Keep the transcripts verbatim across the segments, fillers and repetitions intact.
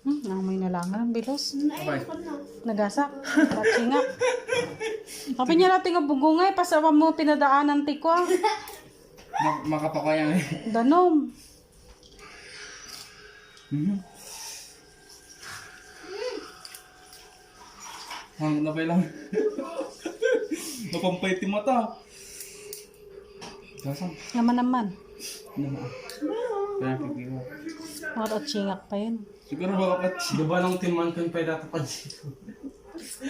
Hmm, amoy na lang, ah, bilos. Abay. Nagasak. Patsingak. Apay nga natin nga bugungay, pasawa mo pinadaanan ti kwa. Ma-, makapakayang eh. Danom. Mhm. Ang napay lang. Napampay ti mata. Gasang. Naman naman. Naman. Kaya pipiwa. Mga atsingak pa yun. Siguro baka patsi. Di ba nang timan kun pwede ata pansit?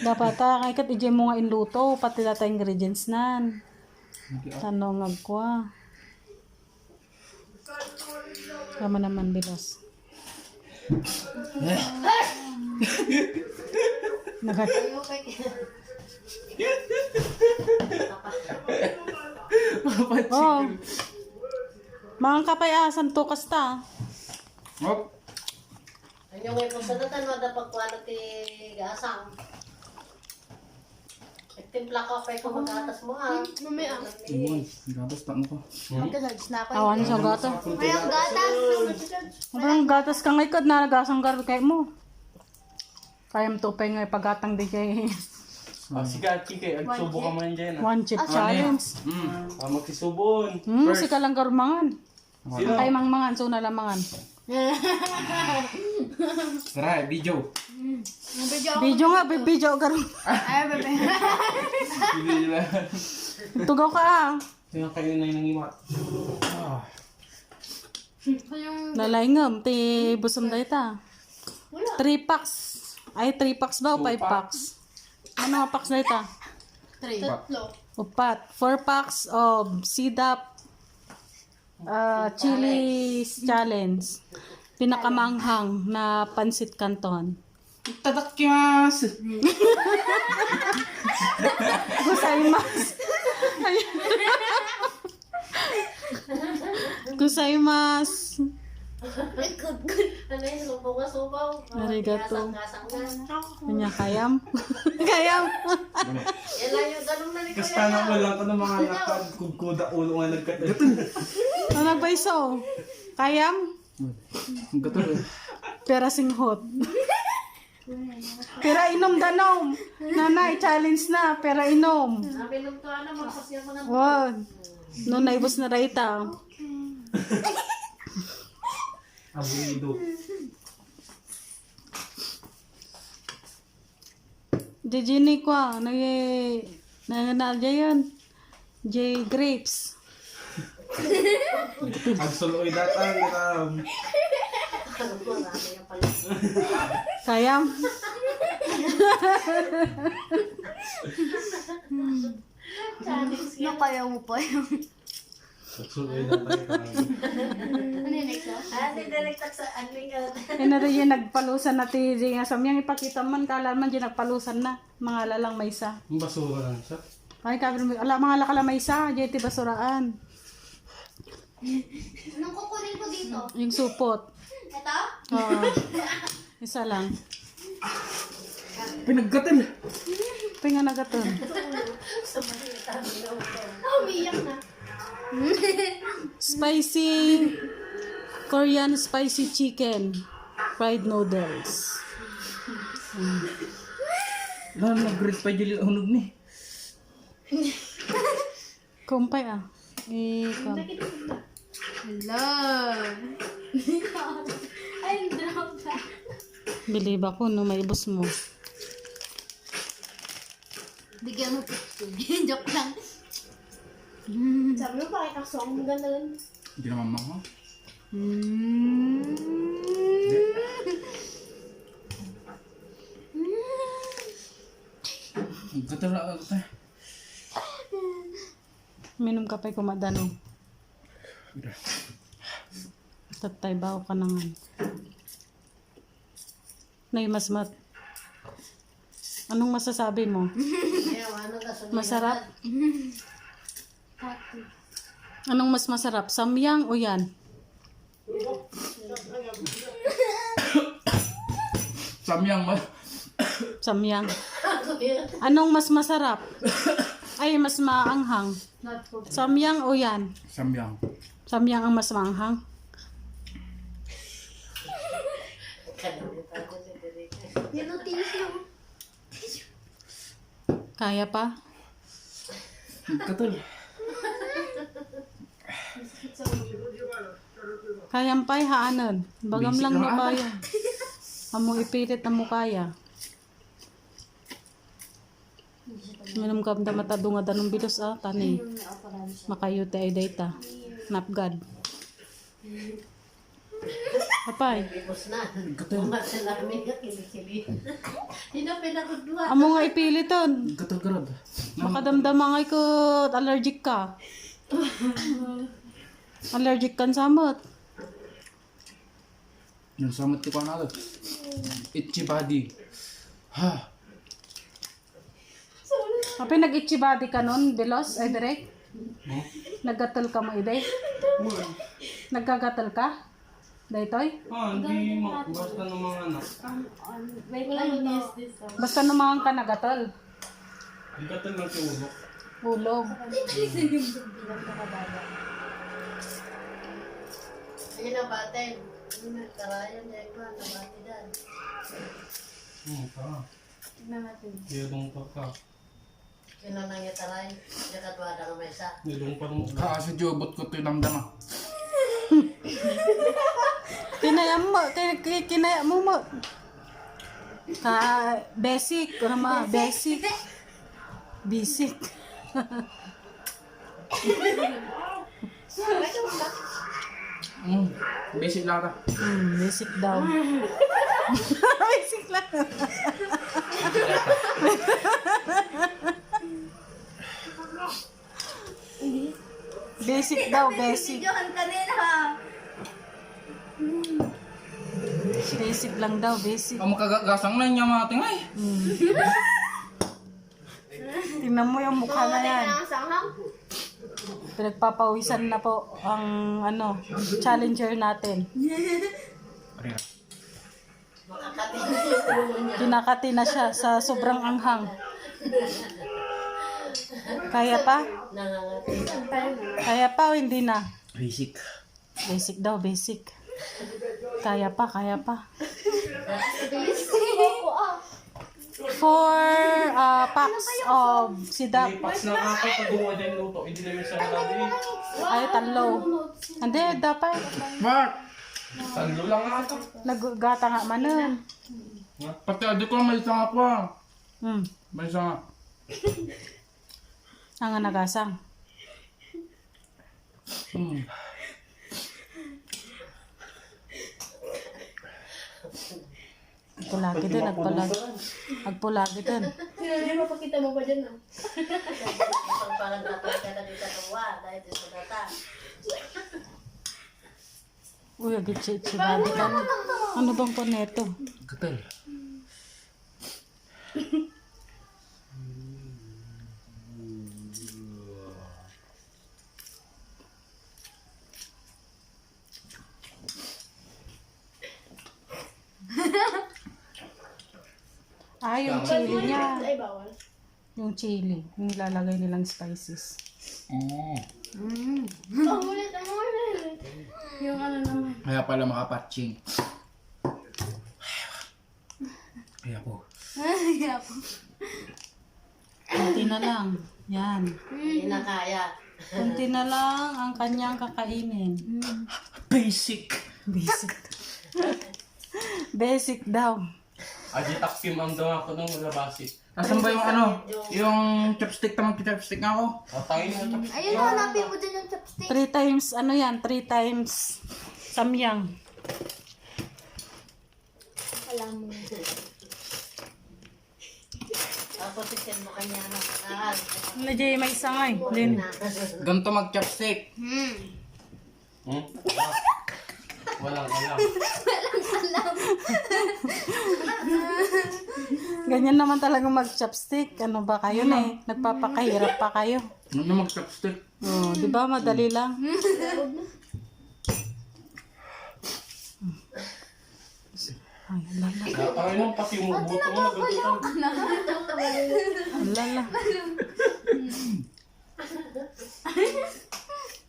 Dapat, ah, kay kat ijay mo nga inluto, pati data ingredients nan. Hindi, ah. Tanong agkwa. Tama naman, bilas. Nagat. Mapatsi. Oh. Mangan ka pa, ah, santo kasta. Hop. Ano nga po sa datan, no? Dapat kuha na ti gasang. Timpla ko, pwede ko magatas mo, ha? Hmm, mamaya. Ibon, gatas, tama ko. Magkasarge na ako. Awan sa gatas. May ang gatas. Walang gatas ka nga ikot, naragasang garod kayo mo. Kayam to pa nga ipagatang di kay Ah, sige, Aki, kay agsubo ka man dyan, ah. One chip Ah, challenge. Mm. Ah, magsisubon. Hmm, First. Sika lang garumangan. Sino? Kay mangmangan, so nalamangan. Tara, video. Video. Video nga, bi-, video garum. Ay, bebe. Hindi nila. Tugaw ka, ah. Tingnan kayo na yung nangiwat. Ah. Nalaingam, ti busum dayta. Wala. Three packs. Ay, three packs ba o Two five pack. Packs? Ano nga packs dayta? Three. Tatlo. Upat. Four packs of sidap, ah, chili challenge. Pinakamanghang na pansit canton. Itadakimasu. Gozaimasu. Gozaimasu. Good, good. Ano yun? Subaw nga subaw. Arigato. Gasang-gasang na. Kanya kayam. Kayam. Yan lang yung ganun na ni Kasta Kuya. Na wala ko ng mga nakagkudkuda ulo nga nagkatgatun. Ano ba iso? Kayam? Ang gato eh. Pera singhot. Pera inom danom. Nanay, challenge na. Pera inom. Sabi nung to, ano, mga pasya mga Wag. No, naibos na dayta. Aburrido. Di Jenny kwa, nag-, nag-, na, na, yun. J grapes. Agsuloy datang, um. Kayam. No, kaya mo pa yun. Nagsuloy datang, um. Ano yung next, ah? Ah, di direct sa ano yung Ay, na rin yung nagpalusan na ti, di nga samyang ipakita man, kala man di nagpalusan na. Mga lalang maysa. Ang basura lang siya. Ay, kabil mo, ala, mga lakala maysa, di ti basuraan. Anong kukunin ko dito? Yung supot. Ito? Oo. Isa lang. Pinaggatin. Pinganagatin. Oh, umiyak na. Spicy Korean spicy chicken fried noodles. Lan, nag-grade pa dyan yung unog ni. Kumpay, ah. Eh, kam. Hello. Ay, drop na. Believe ako, no, maibos mo. Bigyan mo picture. Joke lang. Sabi mo, pakita ko, ang ganda nun. Hindi naman mahal. Mm. Ang ganda na, ang ganda. Minum ka pa'y kumadano. Tatay, bao ka na nga. Nay, mas mat-, anong masasabi mo? Ayaw, ano ka, sumigaw Masarap? ka? Anong mas masarap? Samyang o yan? Samyang, ma- Samyang. Anong mas masarap? Ay, mas maanghang. Samyang o yan? Samyang. Samyang ang mas maanghang. Yan ang tissue. Kaya pa? Katol. Kayam pay haanen. Bagam lang no kaya. Ammo ipilit, ammo kaya. Minum ka da matadunga danum bilos, ah, tani. Makayo ti ay dayta. Napgad. Apay. Bibos na. Katol. Mga salamin nga kilikili. Di na pinakudwa. Ammo nga ipiliton. Katol, grab. Makadamdama ngay ket allergic ka. Allergic kan samot. Yung samot ti kuan, itchy body. Ha. Apay, nag-itchy body ka nun, Belos? Ay, direk? Huh? Naggatel ka mo, ide? Uy. Nagkagatel ka? Daytoy? Ah, hindi mo. Basta nung mga anak. Wait lang, miss this one. Basta nung mga ka nagatel. Ang gatel lang sa ulo. Ulo. Ayun ang batin. Ayun ang karayan, dahil ko ang nabati dyan. Hmm, tama. Tingnan natin. Diyadong pa ka. Yun ang nangitaray. Nakadwada nga may isa. Diyadong pa mo. Kasi di ubot ko tinamdama. Kinaya mo, ki-, ki-, kinaya mo mo. Ka, basic, ano ma, basic. Basic. Mm, basic lang ta. Mm, basic daw. Basic lang. Basic daw, basic. Videohan ka nila, ha? Basic lang daw, basic. Ang makagagasang na niya mga tingay. Mm. Tingnan mo yung mukha na yan. Pinagpapawisan na po ang, ano, challenger natin. Kinakati na siya sa sobrang anghang. Kaya pa? Kaya pa o hindi na? Basic. Basic daw, basic. Kaya pa, kaya pa. Four, ah, packs of sidap. Packs na nga ako, pag gumawa dyan luto, hindi namin siya malagay. Ay, talo. Hindi, dapat. Mark! Talo lang nga ito. Nagugata nga manen. Pati adi ko, may isang ako, ah. Hmm. May isang. Ang nagasang. Hmm. Agpulagi din, agpulagi. Agpulagi din. Sino, di mapakita mo pa dyan, ah? Parang dapat ka na dito sa uwa, dahil dito sa data. Uy, agitsi-itsi, badi ka na. Ano bang kuwan neto? Gatel. Ah, yung chili niya. Ay, bawal. Yung chili, yung nilalagay nilang spices. Mm. Mm. Ang ulit, ang ulit. Yung ano naman. Kaya pala makapatsing. Kaya po. Kaya po. Konti na lang. Yan. Hindi na kaya. Konti na lang ang kanyang kakainin. Mm. Basic. Basic. Basic daw. Adi takpim ang dawa ko nung wala basic. Asan ba yung ano? Yung chopstick, tamang chopstick nga ako. Patay na chopstick. Ayun, hanapin mo dyan yung chopstick. Three times, ano yan? Three times samyang. Alam mo. Tapos, isin mo kanya na. Ah, na, Jay, may isa nga eh. Lin. Ganito mag-chopstick. Hmm. Hmm? Walang alam. Ganyan naman talaga mag-chopstick. Ano ba kayo na eh? Nagpapakahirap pa kayo. Ano mag-chopstick? Oh, di ba? Madali lang. Ay, lala. Ay, nang pati mo, buto mo, nagagutang. Lala.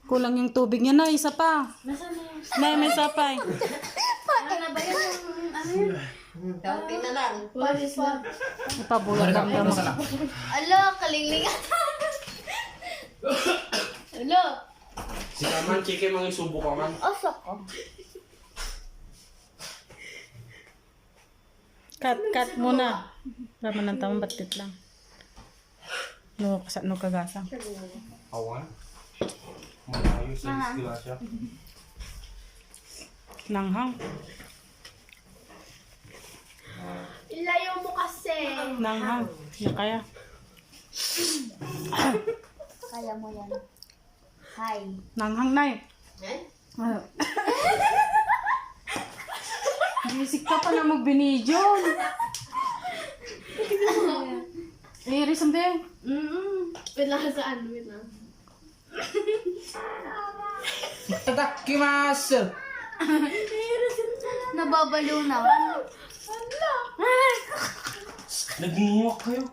Kulang yung tubig niya na, isa pa. Nasaan na yun? Nay, may isa pa eh. Ano na ba yun? Yung ano yun? Dati na lang. Paris na. Ipabuya Marga, lang kumusta naman. Na? Ala, kalinglingan. Ala. Si Kaman, Chiki, mga isubo ka man. Osok ko. Cut, cut muna. Raman ng tamang batit lang. No, kasa-, no kagasa. Awan. Malayo sa disgrasya. Nanghang. Ilayo mo kasi. Nanghang. Yan kaya. Kaya mo yan. Hi. Nanghang, Nay. Eh? Ah. Bisik ka pa na magbinidyon. Eh, Rizal, be. Mm-mm. Wait lang, saan? Wait lang. Itadakimasu. Nababalo na. Nagmumuwak kayo.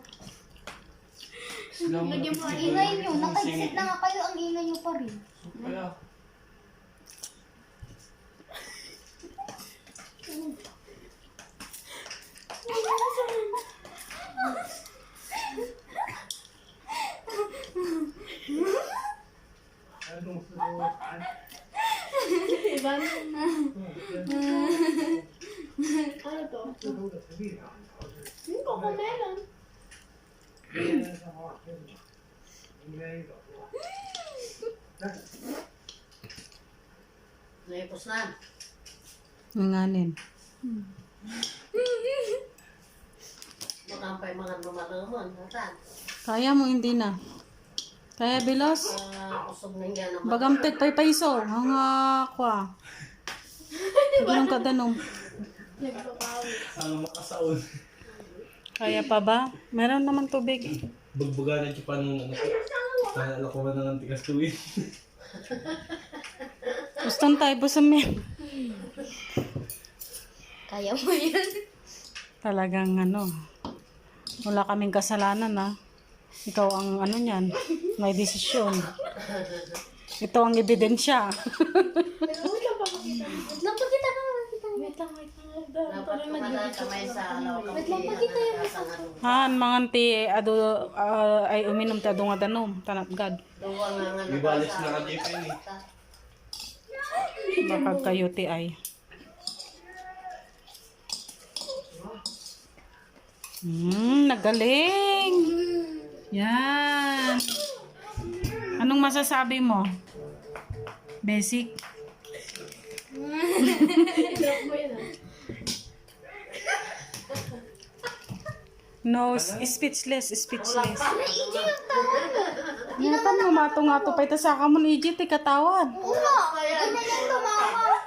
Lagyan mo ang ingay nyo. Naka-headset na nga kayo, ang ingay nyo pa rin. Kaya, Diba? Ano to? Yung coco melon. Naipos na. Nanganin. Makampay mga lumalumon, hatan. Kaya mo, hindi na. Kaya, Bilos? Ah, usog na nga naman. Bagamtet pay paiso. Ang, ah, kwa. Ganun ka, danong. Ang makasaon. Kaya pa ba? Meron naman tubig. Bagbaga na siya pa nung ano. Kaya ako man ang tigas tuwid. Gustong tayo, busam yan. Kaya mo yan. Talagang ano, wala kaming kasalanan, ah. Ikaw ang ano niyan, may desisyon. Ito ang ebidensya. Napakita ka, makita mo. Wait lang, wait lang. Dapat kumada kamay sa alaw. Wait lang, pakita yung isa. Han, mangan ti adu, ah, ay uminum ti adu nga danum, tanatgad. Duwa nga nga May balis na nakasama. Ka, J P, eh. Bakag kayo ti ay. Hmm, nagaling. Yan. Anong masasabi mo? Basic? No, s-, speechless, speechless. Ay, iti yung tama. Ingatan mo, mato-ngato pa ita sa kamon, iti ti katawad. Oo nga, ganyan yung tumawa.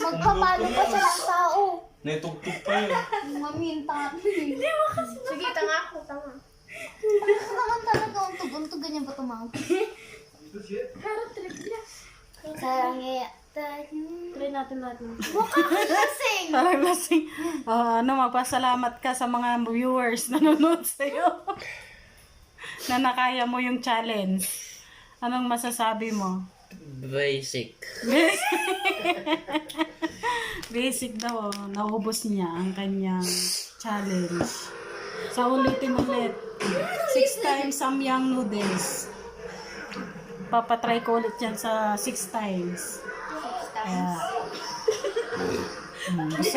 Magpapalo pa siya ng tao. Naitugtog pa yun. Maminta. Hindi mo kasi Sige, tanga ako, tanga. Tanga talaga, untog-untog, ganyan ba tumawa? Pero trip niya. Tangi. Try natin natin. Mukha kang lasing. Parang lasing. Ah, ano, magpasalamat ka sa mga viewers na nanonood sa'yo. Na nakaya mo yung challenge. Anong masasabi mo? Basic. Basic daw, oh. Naubos niya ang kanyang challenge. Sa ulitin ulit. Six times samyang noodles. Papatry ko ulit yan sa six times. Kaya, mm, so,